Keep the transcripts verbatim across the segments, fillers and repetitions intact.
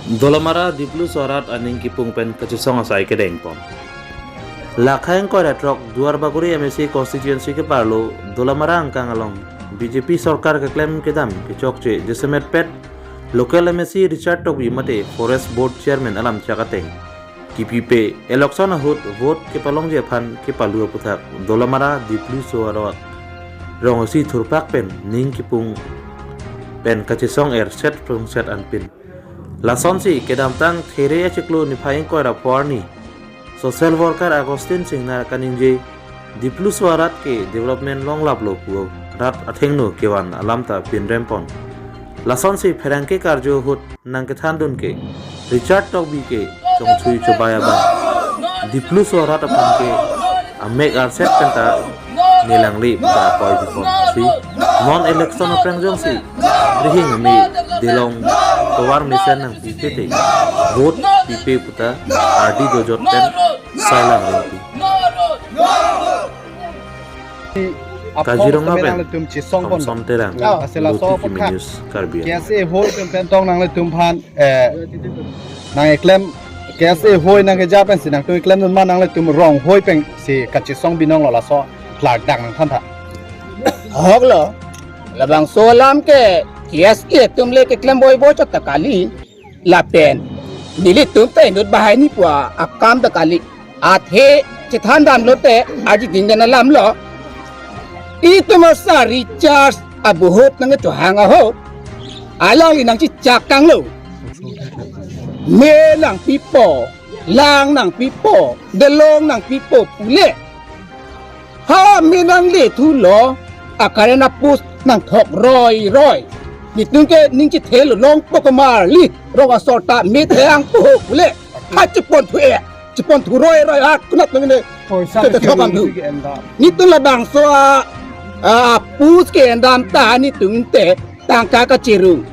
Dolamara Dipluso arat aning kipung pen kachesong asai kedengpon. Lakha ingkoi ra throk Duarbagori M A C constituency keparlo Dolamara angkang along B J P sorkar keklem kedam kechokche jasemet pet local M A C Richard Tokbi mate Forest Board Chairman alam chak ateng kipipe election ahut vote kepalongji aphan kepalu aputhak Dolamara Dipluso arat rong isi thurpak pen ning kipung pen kachesong er set prungset anpin. Lasonsi kedamtang There achiklo niphai ingkoi ra pho arni social worker Augustine Singnar kaningje Dipluso arat ke development longlaplo pu rat athengno kevan alam ta pinrempon. Lasonsi pherangke karjo ahut nangkethandun ke Richard Tokbi ke chongthui chobai abang Dipluso arat aphan ke amek arset penta nelangle ta koi dipon si non election aphrang jongsi rihing ami delong tovar mesen nangpipe te vote pipe puta ardi dojot pen sailang ringpi. Kaziranga pen nangtum chesong pon Somson Terang, Oh. Asila Luti so Kimi putha. News, Karbi Anglong. K S A hoi pen pen tong nangtum aphan, eh, nang eklem, K S A hoi nangkeja pensi nangtum eklem dun ma nangtum rong hoi pensi kachesong binong lo laso klardak nangthan tha. Ahok lo, labangso alam ke K S A atum le keklem boiboi chot ta kali, lapen nelitum ta inut banghini pu akam ta kali. Athe chethan damlote aji dingden alam lo. Itum asar Richard abohut nangchohang ahut alangli nangchechak tanglo. Me nangpipo, lang nangpipo, delong nangpipo pule. Ha me nangle thulo, a-current a-post nangthok roiroi. Netum ke ning chethelo longpo komarli, rong asor ta me theyang po pule. Ha chepon thu e, chepon thu roiroi ha kunat nang ne. Poisa Tete ke thok am thu. Ke endam. Netum labangso a, a, post ke endam ta netum te tangka kachirung.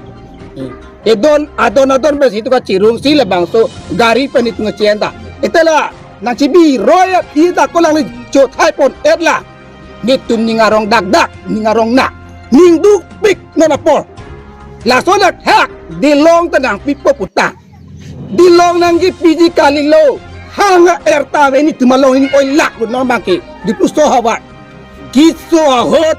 Edon, adon, adon besi tu kachirung si labangso gari pen netum che-en ta. Ete la nangchibi roi aphi ta ko alangli chothai pon-et la. Netum ning arong dakdak, ning arong na. Ning dukpik non apor. Laso athak delong ta nangpipo puta. Delong nangkepiji kalilo. Hang er ta ave netum along ning oilak lo non abang ke. Dipluso havar. Keso ahut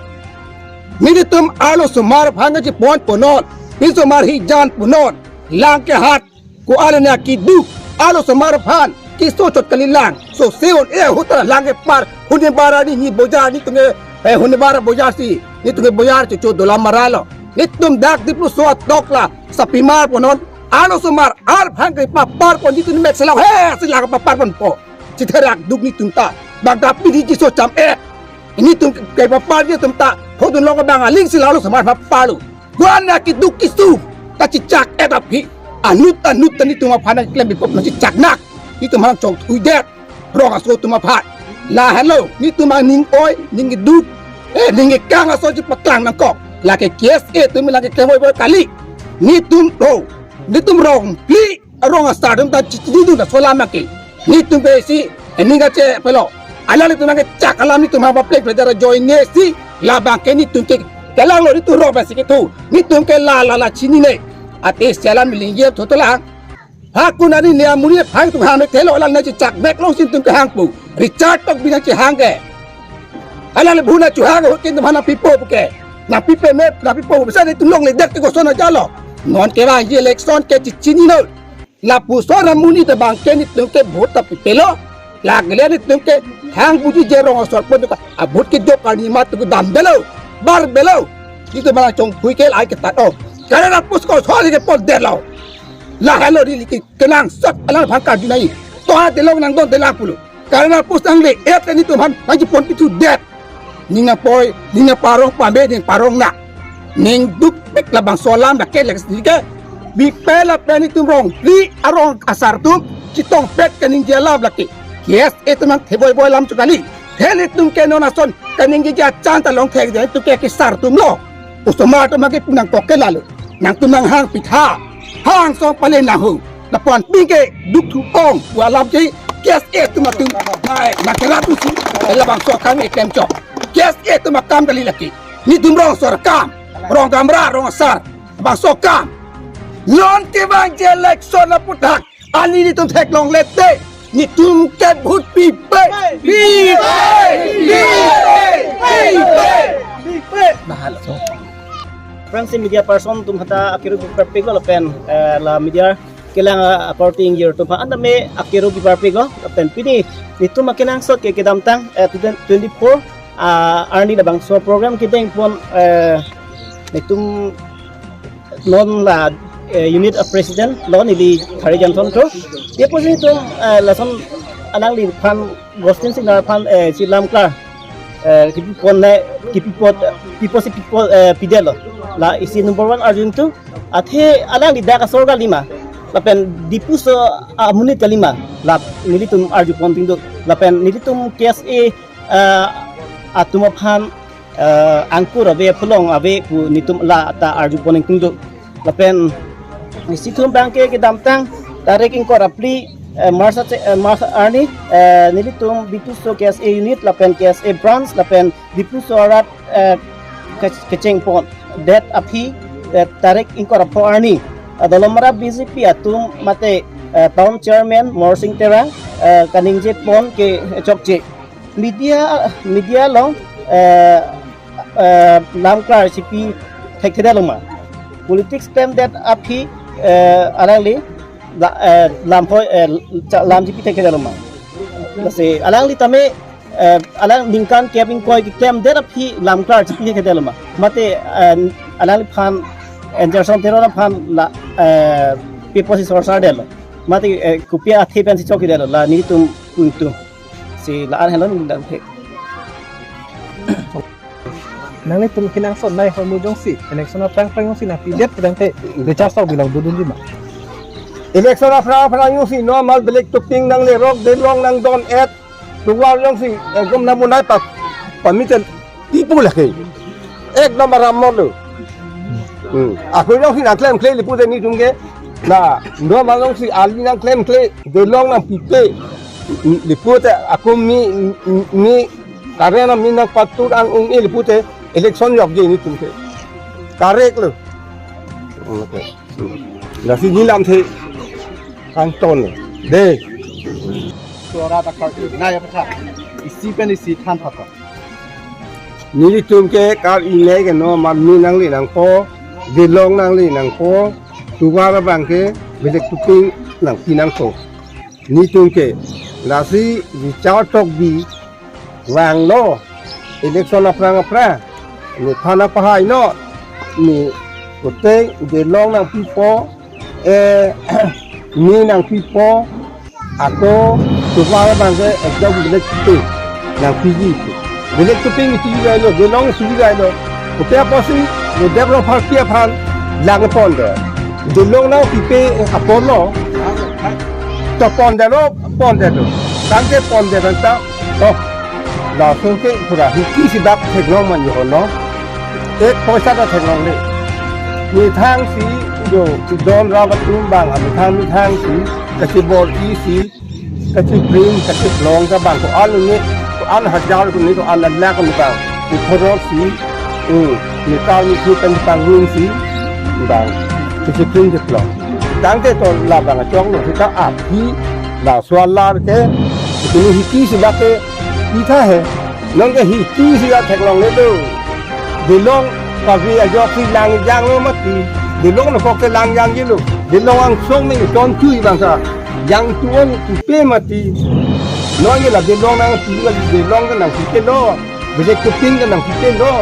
nelitum arlosomar aphan kachepon punon. Pinsomar hijan punon. Lang kehat. Ko-an anak keduk arlosomar aphan keso chot kalilang. So seon eh ahut ta lang kepar. Huni bara ni, ni bojar netum ke, eh, huni bara bojar si netum ke bojar chocho Dolamara lo. Netum dak Dipluso atok la sapimar punon. Arlosomar arphang kepapar pon netum mek selang he selang kepapar ponpo. Chitherak duk netum ta. Bangta pidi keso cham eh. Netum kepapar netum ta. Hodun long abang aling si arlosomar paparlo. Ko-an anak keduk keso kachechak-et aphi. Anut anut ta netum aphan nangklem bipop nangchechak nak. Netum aphan chongthuidet. Rong aso atum aphan. Lahelo netum aning oi, ning keduk, eh, ning kekang aso chepaklang nangkok. Lake K S A atum lake kevoi voi kali. Netum ro, netum rong phli arong asar atum ta chichinidun laso alam ke. Netum ke si, eh, ning kache pelo. Alanglitum nangkechak alam netum aphan paplek pledar join ne si. Labang ke netum ke kelang lo netum rong pensi kethu. Netum ke la la la chinine. Ate si alam lingye thotolang. Ha kun ani ne amuri phang tum hang thelo alang nangchechak bek long si netum kehang pu. Richard Tokbi nangchehang ke. Alang le bhuna chuhang ahut ke netum aphan nangpipo pu ke. Nangpipe me, nangpipo bisa netum longledet ke koson ajalo. Non kevangji election ke chichinino. Lapuson amonit abang ke netum ke vote ta pipelo. Lake le netum ke hang buji je rong asor pon tu ka. A vote ke jok ani ma tu damdelo. Barbelo. Netum aphan chongthui ke lai ketat o. Current a-post ko soli kepondetlo. Lahelo neli ke kenangsot alang aphan karjunai. To ha delong nangdonde lang pulo. Current a-post nangle-et netum aphan nangchepon pithudet. Ning nangpoi, ning nangparong pame, ning parong na. Ning dukpik labangso alam dak ke lek si ke. Bipe lapen netum rong phli arong asar atum chetongpet kaningje alam lake. K S A atum nangthevoi voi alam chot kali. He netum ke non ason kaningje achan ta longthek de netum ke kesar atum lo. Osomar atum ke pu nangkok ke lalo. Nangtum nanghang pitha. Hang song pale nanghu. Lapuan pike duk thu ong. Pu alam ke K S A atum atum. Nai, nangkerat tu si. Labangso akam eklem chok. K S A atum akam kali lake. Netum rong asor akam. Rong gamra, rong asar. Bangso akam. Lon kevangji election aphuthak, ani nelitum theklongle te, nelitum ke vote pipe, pipe, pipe, pipe, pipe. Mahal so. Friends, media person atum hadak akiru piparpiklo lapen, eh, la media kelang, eh, reporting year atum ha anda me akiru piparpiklo lapen pini nelitum akenangsot ke kedamtang, eh, twenty-four, ah, arni labangso program kedengpon, eh, nelitum non la, eh, unit a president lo neli Thari Janthon to. Dia pun nelitum, eh, lason alangliphan Gostin Singnar aphan, eh, si lamklar, eh, kipipon ne, kipipot, pipo si pipo, eh, pidetlo. La isi number one arjuntu, athe alangli dak asor kalima, lapen Diphu aso amonit kalima, la nelitum arjupon tingduk, lapen nelitum K S A, eh, atum aphan, eh, angkur ave, pholong ave pu nelitum la ta arjupon tingduk. Lapen isitum abangke kedamtang tarik ingkoi ra phli, eh, March ache-, eh, March arni, eh, nelitum Diphu aso K S A unit lapen K S A branch lapen Diphu aso arat, eh, ke-, kechengpondet aphi, eh, tarik ingkoi ra pho arni, eh, Dolamara B J P atum mate, eh, town chairman Morsing Terang, eh, kaningjepon ke chokche. Media, media along, eh, eh, lamklar si pi thekthedetlo ma. Politics klemdet aphi, eh, alangli la, eh, lamphoi, eh, cha-, lam si pi thekthedetlo ma. Lasi alangli tame, eh, alang ningkan kep ingkoi keklemdet aphi lamklar si pi thekthedetlo ma. Mate, eh, alangliphan Anderson Teron aphan la, eh, pipo si sorsardetlo. Mate, eh, kopi athe pen si chokchedetlo, la nelitum pu ingtung. Si la-an henlo ningdang thek. Nanglitum kenangsot nai hormu jongsi election aphrang aphrang jongsi nangpidet kedang te, Richard Tokbi along dodunji ma? Election aphrang aphrang jongsi normal black topping nanglerok, Dilong nangdon-et, tovar jongsi ekdom namunai pa, pamiten tipu lake. Ekdom aram molo. Hmm. Ako jongsi nangklemkle lapu te nelitum ke. Na, normal jongsi ali nangklemkle, Dilong nangpipe. Lapu te ako mi, mi, kare na mi nangpatur an ung-e lapu te election jokji nelitum ke. Karek lo. Okay. Lasi neli lamthe kangton lo. Dei. Suara takar nai apa? Isi pen isi than pata. Nelitum ke kar-ingnei ke normal mi nangle nangpo, Dilong nangle nangpo, tovar abangke black topping nangpi nangpo. Nelitum ke lasi Richard Tokbi vanglo election aphrang aphrang, nephan nangpahai non, ne koteng Dilong nangpipo, eh, mi nangpipo, ako tovar abangke ekdom black topping nangpiji. Black topping isi gailo, Dilong isi gailo. Kopi apotsi, ne develop aphan pi aphan langpondet. Dilong nangpipe apotlo. To pondetlo, pondetlo. Tangte pondet anta, oh, laso ke pura hiki si dak theklong man jo no. Ek poisa ta theklongle. Methang si jo don ra batum abang, methang methang si, kachibor-i si, kachipring, kachiphlong ta abang ko-an ni, ko-an hajar ko ni, ko-an lakh ni abang. Ko khorok si, hmm, ni kar ni si pen pangrum si, abang. Kachipring chiphlong. Tangte to labang choklo, sita aphi, la solar ke, ini hiki si dak ke, itha he. Nonke hiki si dak theklongle do. Dilong kave ajoksi langjanglo mati. Dilong nangkok ke langjangji lo. Dilong angsong me ton tui bangsa. Jangthu-an tupe mati. Nonke la Dilong nangpi, la Dilong ke nangpitelo. Black topping ke nangpitelo.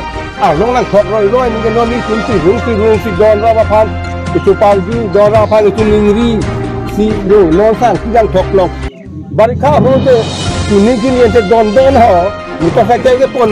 Along nangkok roiloi nonke non nelitum si rung si rung si don ra aphan. Itum parju don ra aphan itum ningri. Si do non sang si jangthoklong. Barikha ahut te, tuni kini ente don don ho, motorcycle kepon